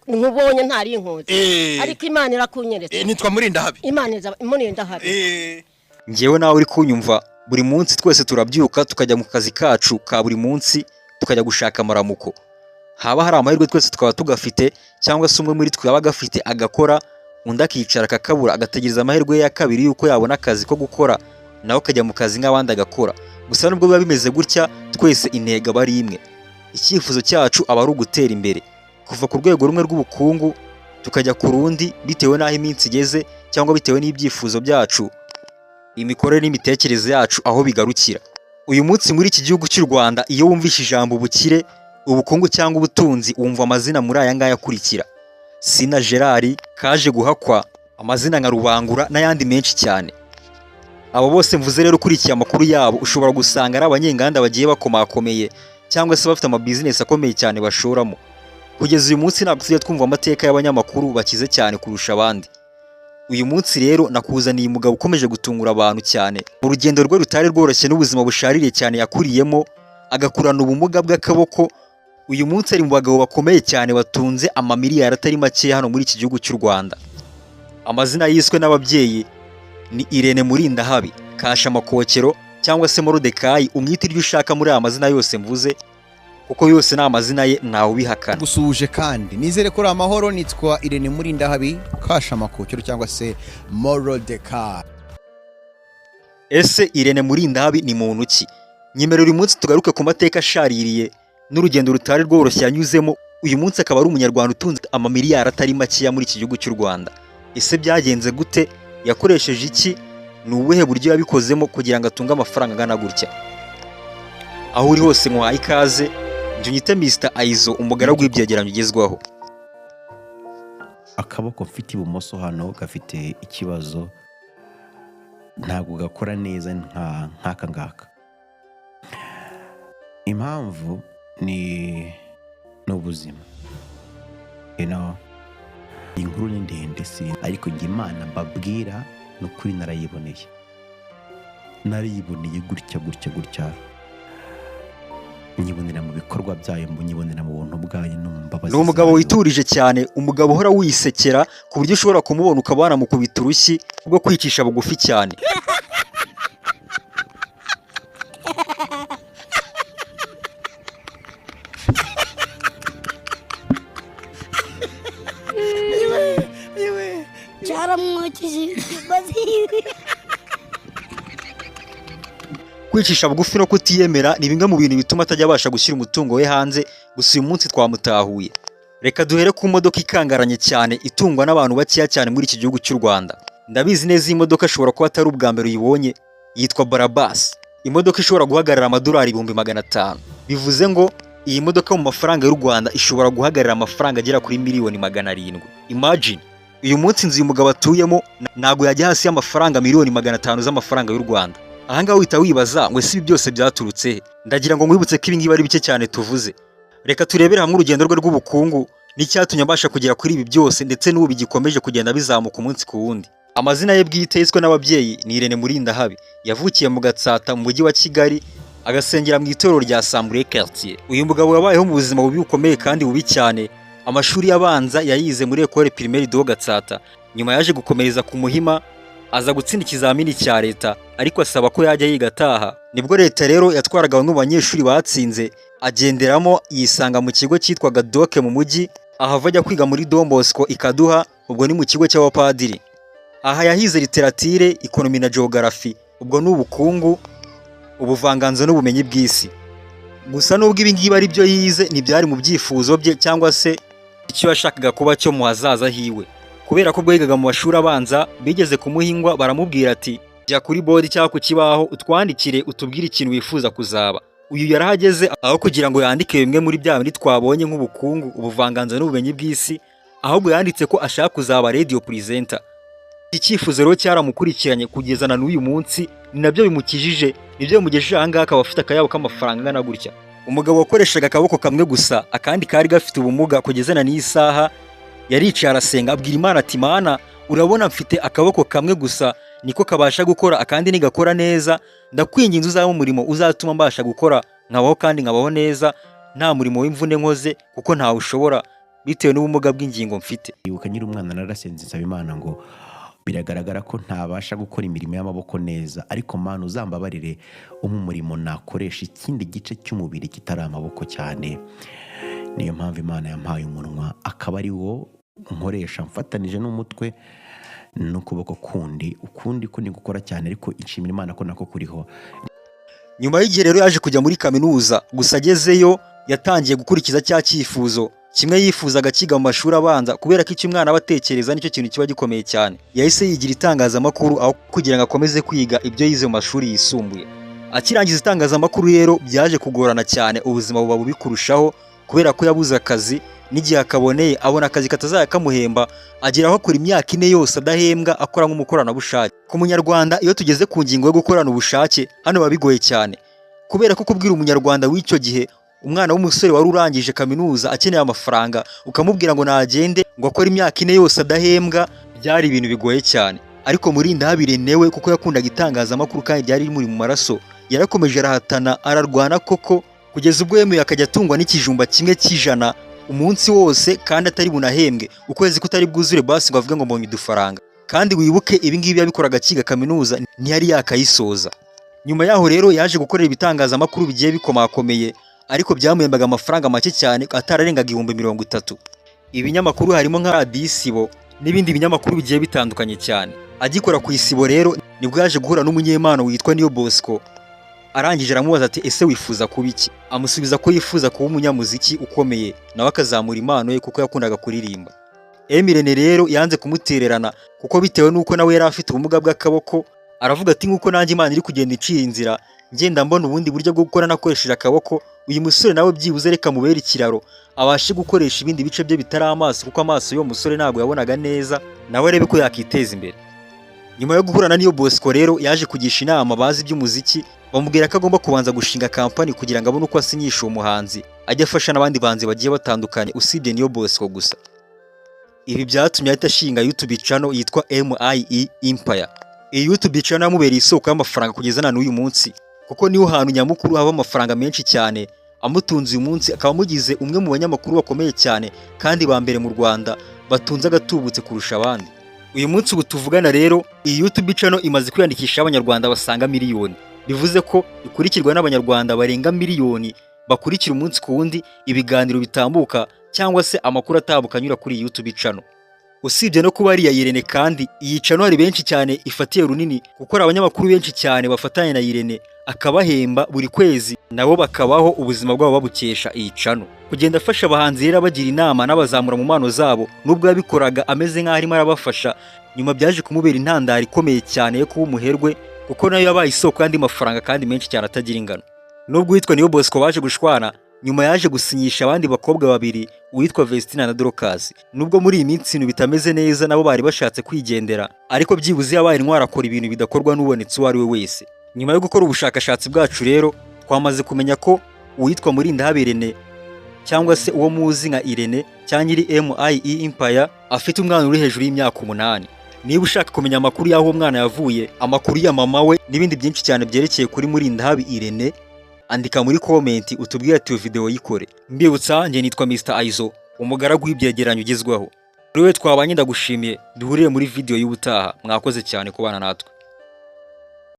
Nkubonye ntari inkozi, Eh. ariko Imana irakunyeretse. Nitwa Murindahabi. Imana iza Murindahabi. Njyewe nawe uri kunyumva, buri munsi twese turabyuka tukajya mu kazi kacu ka buri munsi, tukajya gushaka amaramuko. Haba hari amahirwe twese tukaba tugafite, cyangwa se umwe muri twe yaba agafite agakora, undi akicara akakabura, agategereza amahirwe ye ya kabiri y'uko yabona akazi ko gukora, nawe akajya mu kazi nk'abandi agakora. Gusa nubwo biba bimeze gutya, twese intego aba ari imwe. Icyifuzo cyacu aba ari ugutera imbere, kuva ku rwego rumwe rw'ubukungu tukajya ku rundi, bitewe n'aho iminsi igeze cyangwa bitewe n'ibyifuzo byacu, imikorere n'imitekerereze yacu aho bigarukira. Uyu munsi muri iki gihugu cy'u Rwanda, iyo wumvishe ijambo ubukire, ubukungu cyangwa ubutunzi, wumva amazina muri aya ngaya akurikira: Sina Gerard, Kaje Guhakwa, amazina nka Rubangura n'ayandi menshi cyane. Abo bose mvuze rero, ukurikiye amakuru yabo ushobora gusanga ari abanyenganda bagiye bakomakomeye cyangwa se bafite amabizinesi akomeye cyane bashoramo. Kugeza uyu munsi ntabwo tujya twumva amateka y'abanyamakuru bakize cyane kurusha abandi. Uyu munsi rero nakuzaniye umugabo ukomeje gutungura abantu cyane mu rugendo rwe rutari rworoshye n'ubuzima bushaririye cyane yakuriyemo, agakurana ubumuga bw'akaboko. Uyu munsi ari mu bagabo bakomeye cyane batunze amamiliyari atari make hano muri iki gihugu cy'u Rwanda. Amazina yiswe n'ababyeyi ni Irene Murindahabi, Kasha Makokero cyangwa se Morodekayi, umwite iryo ushaka muri aya mazina yose mvuze, kuko yose ni amazina ye, ntawe ubihakana. Gusuhuje kandi nizere ko uri amahoro. Nitwa Irene Murindahabi Kasha Makokero cyangwa se Morodekayi. Ese Irene Murindahabi ni muntu ki? Nyemerera uyu munsi tugaruke ku mateka ashaririye n'urugendo rutari rworoshye yanyuzemo, uyu munsi akaba ari umunyarwanda utunze amamiliyari atari makeya muri iki gihugu cy'u Rwanda. Ese byagenze gute? Yakoresheje iki? Ni ubuhe buryo yabikozemo kugira ngo atunge amafaranga angana gutya? Aho uri hose nkuhaye ikaze, njye unyite Mr Aizo, umugaragu w'ibyegeranyo ugezwaho. Akaboko mfite ibumoso hano gafite ikibazo, ntabwo gakora neza nk'aka ngaka. Impamvu ni ubuzima. Inkuru ni ndende si, ariko njye Imana mbabwira ni ukuri narayiboneye, narayiboneye gutya gutya gutya, nyibonera mu bikorwa byayo, nyibonera mu buntu bwayo no mu mbabazi Ni umugabo zayo. witurije cyane, umugabo uhora wisekera, ku buryo ushobora kumubona ukaba wanamukubita urushyi bwo kwicisha bugufi cyane. Cyaramwokije. Kwicisha bugufi no kutiyemera ni bimwe mu bintu bituma atajya abasha gushyira umutungo we hanze. Gusa uyu munsi twamutahuye. Reka duhere ku modoka ikangaranye cyane itungwa n'abantu bakeya cyane muri iki gihugu cy'u Rwanda. Ndabizi neza iyi modoka ashobora kuba atari ubwa mbere uyibonye, yitwa Barabasi, imodoka ishobora guhagarara amadolari 500,000. Bivuze ngo iyi modoka mu mafaranga y'u Rwanda ishobora guhagarara amafaranga agera kuri miliyoni 700. Imagine, uyu munsi inzu uyu mugabo atuyemo ntabwo yajya hasi y'amafaranga miliyoni 500 z'amafaranga y'u Rwanda. Ahangaha uhita wibaza ngo ese ibi byose byaturutse he? Ndagira ngo nkwibutse ko ibi ngibi ari bike cyane tuvuze. Reka turebere hamwe urugendo rwe rw'ubukungu n'icyatumye abasha kugera kuri ibi byose, ndetse n'ubu bigikomeje kugenda bizamuka umunsi ku wundi. Amazina ye bwite yiswe n'ababyeyi ni Irene Murindahabi. Yavukiye mu Gatsata mu mujyi wa Kigali, agasengera mu itorero rya Sambure Quartier. Uyu mugabo yabayeho mu buzima bubi bukomeye kandi bubi cyane. Amashuri abanza yayize muri Ecole Primaire de Gatsata, nyuma yaje gukomereza ku Muhima, aza gutsinda ikizamini cya leta ariko asaba ko yajya yiga ataha. Nibwo leta rero yatwaraga bamwe mu banyeshuri batsinze, agenderamo yisanga mu kigo cyitwaga Doke mu mujyi, ahava ajya kwiga muri Don Bosco i Kaduha, ubwo ni mu kigo cy'abapadiri. Aha yahize literature, economy na geography, ubwo ni ubukungu, ubuvanganzo n'ubumenyi bw'isi. Gusa nubwo ibi ngibi ari byo yize, ntibyari mu byifuzo bye cyangwa se icyo yashakaga kuba cyo mu hazaza hiwe, kubera ko ubwo yigaga mu mashuri abanza bigeze kumuha ingwa, baramubwira ati: "Jya kuri board cyangwa ku kibaho utwandikire, utubwire ikintu wifuza kuzaba." Uyu yarahageze, aho kugira ngo yandike bimwe muri bya bindi twabonye nk'ubukungu, ubuvanganzo n'ubumenyi bw'isi, ahubwo yanditse ko ashaka kuzaba radio presenter. Iki cyifuzo rero cyaramukurikiranye kugeza na n'uyu munsi, ni nabyo bimukijije, nibyo bimugejeje aha ngaha, akaba afite akayabo k'amafaranga angana gutya. Umugabo wakoreshaga akaboko kamwe gusa, akandi kari gafite ubumuga, kugeza na n'iyi saha, yaricaye arasenga, abwira Imana ati: "Mana, urabona mfite akaboko kamwe gusa niko kabasha gukora, akandi ntigakora neza. Ndakwinginze uzaba umurimo uzatuma mbasha gukora, nkabaho kandi nkabaho neza, nta murimo w'imvune nkoze kuko ntawe ushobora." Bitewe n'ubumuga bw'ingingo mfite. Ibuka nkiri umwana narasenze, nsaba Imana ngo biragaragara ko ntabasha gukora imirimo y'amaboko neza, ariko Mana uzambabarire umpe umurimo nakoresha ikindi gice cy'umubiri kitari amaboko cyane. Niyo mpamvu Imana yampaye umunwa, akaba ari wo nkoresha mfatanije n'umutwe n'ukuboko kundi. Ukundi ko ni gukora cyane, ariko nshimira Imana ko nako kuriho. Nyuma y'igihe rero yaje kujya muri kaminuza. Gusa agezeyo yatangiye gukurikiza cya cyifuzo kimwe yifuzaga akiga mu mashuri abanza, kubera ko icyo umwana aba atekereza nicyo kintu kiba gikomeye cyane. Yahise yigira itangazamakuru aho kugira ngo akomeze kwiga ibyo yize mu mashuri yisumbuye. Akirangiza itangazamakuru rero byaje kugorana cyane, ubuzima buba bubi kurushaho, kubera ko yabuze akazi, n'igihe akaboneye abona akazi katazajya kamuhemba, agera aho akora imyaka 4 yose adahembwa, akora nk'umukoranabushake. Ku munyarwanda, iyo tugeze ku ngingo yo gukorana ubushake hano biba bigoye cyane, kubera ko kubwira umunyarwanda w'icyo gihe, umwana w'umusore wari urangije kaminuza akeneye amafaranga, ukamubwira ngo nagende ngo akore imyaka 4 yose adahembwa, byari ibintu bigoye cyane. Ariko Murindahabi Irene we, kuko yakundaga itangazamakuru kandi ryari rimuri mu maraso, yarakomeje arahatana, ararwana koko, kugeza ubwo yemeye akajya atungwa n'ikijumba kimwe cy'ijana umunsi wose, kandi atari bunahembwe, ukwezi kutari bwuzure basi ngo avuge ngo mbonye udufaranga. Kandi wibuke, ibi ngibi yabikoraga akiga kaminuza, ntiyari yakayisoza. Nyuma yaho rero yaje gukorera ibitangazamakuru bigiye bikomakomeye, ariko byamuhembaga amafaranga make cyane atararengaga 30,000. Ibinyamakuru harimo nka Radiyo Isibo n'ibindi binyamakuru bigiye bitandukanye cyane. Agikora ku Isibo rero nibwo yaje guhura n'umunyempano witwa Niyo Bosco. Arangije aramubaza ati: "Ese wifuza kuba iki?" Amusubiza ko yifuza kuba umunyamuziki ukomeye, nawe akazamura impano ye, kuko yakundaga kuririmba. M Irene rero yanze kumutererana, kuko bitewe n'uko nawe yari afite ubumuga bw'akaboko, aravuga ati: "Nk'uko nanjye Imana iri kugenda iciye inzira, ngenda mbona ubundi buryo bwo gukora nakoresheje akaboko, uyu musore nawe byibuze reka mubere ikiraro, abashe gukoresha ibindi bice bye bitari amaso, kuko amaso y'uwo musore ntabwo yabonaga neza, nawe arebe ko yakiteza imbere." Nyuma yo guhura na Niyo Bosco rero yaje kugisha inama bazi iby'umuziki, bamubwira ko agomba kubanza gushinga kampani kugira ngo abone uko asinyisha uwo muhanzi, ajye afasha n'abandi bahanzi bagiye batandukanye usibye Niyo Bosco gusa. Ibi byatumye ahita ashinga YouTube channel yitwa MIE Empire. Iyi YouTube channel yamubereye isoko y'amafaranga kugeza na n'uyu munsi, kuko niho hantu nyamukuru haba amafaranga menshi cyane amutunze uyu munsi, akaba amugize umwe mu banyamakuru bakomeye cyane kandi ba mbere mu Rwanda batunze agatubutse kurusha abandi. Uyu munsi ubu tuvugana rero, iyi YouTube channel imaze kwiyandikisha abanyarwanda basaga miliyoni, bivuze ko ikurikirwa n'abanyarwanda barenga miliyoni bakurikira umunsi ku wundi ibiganiro bitambuka cyangwa se amakuru atambuka anyura kuri iyi YouTube channel. Usibye no kuba ari iya Irene kandi, iyi channel hari benshi cyane ifatiye runini, kuko hari abanyamakuru benshi cyane bafatanya na Irene, akabahemba buri kwezi, nabo bakabaho ubuzima bwabo babukesha iyi channel. Kugenda afasha abahanzi rero, abagira inama n'abazamura mu mpano zabo, nubwo yabikoraga ameze nk'aho arimo arabafasha, nyuma byaje kumubera intandaro ikomeye cyane yo kuba umuherwe, kuko nayo yabaye isoko y'andi mafaranga kandi menshi cyane atagira ingano. Nubwo uwitwa Niyo Bosco baje gushwana, nyuma yaje gusinyisha abandi bakobwa babiri, uwitwa Vestina na Dorcas. Nubwo muri iyi minsi ibintu bitameze neza, nabo bari bashatse kwigendera, ariko byibuze yabaye intwari, akora ibintu bidakorwa n'ubonetse uwo ari we wese. Nyuma yo gukora ubushakashatsi bwacu rero, twamaze kumenya ko uwitwa Murindahabi Irene, cyangwa se uwo muzi nka Irene cyangwa nyiri MIE Empire, afite umwana uri hejuru y'imyaka 8. Niba ushaka kumenya amakuru y'aho uwo mwana yavuye, amakuru ya mama we n'ibindi byinshi cyane byerekeye kuri Murindahabi Irene, andika muri comment utubwire ati iyo video yikore. Mbibutsa, njye nitwa Mr Aizo, umugaragu w'ibyegeranyo ugezweho. Kuri we twabanye, ndagushimiye. Duhurire muri video y'ubutaha. Mwakoze cyane kubana natwe.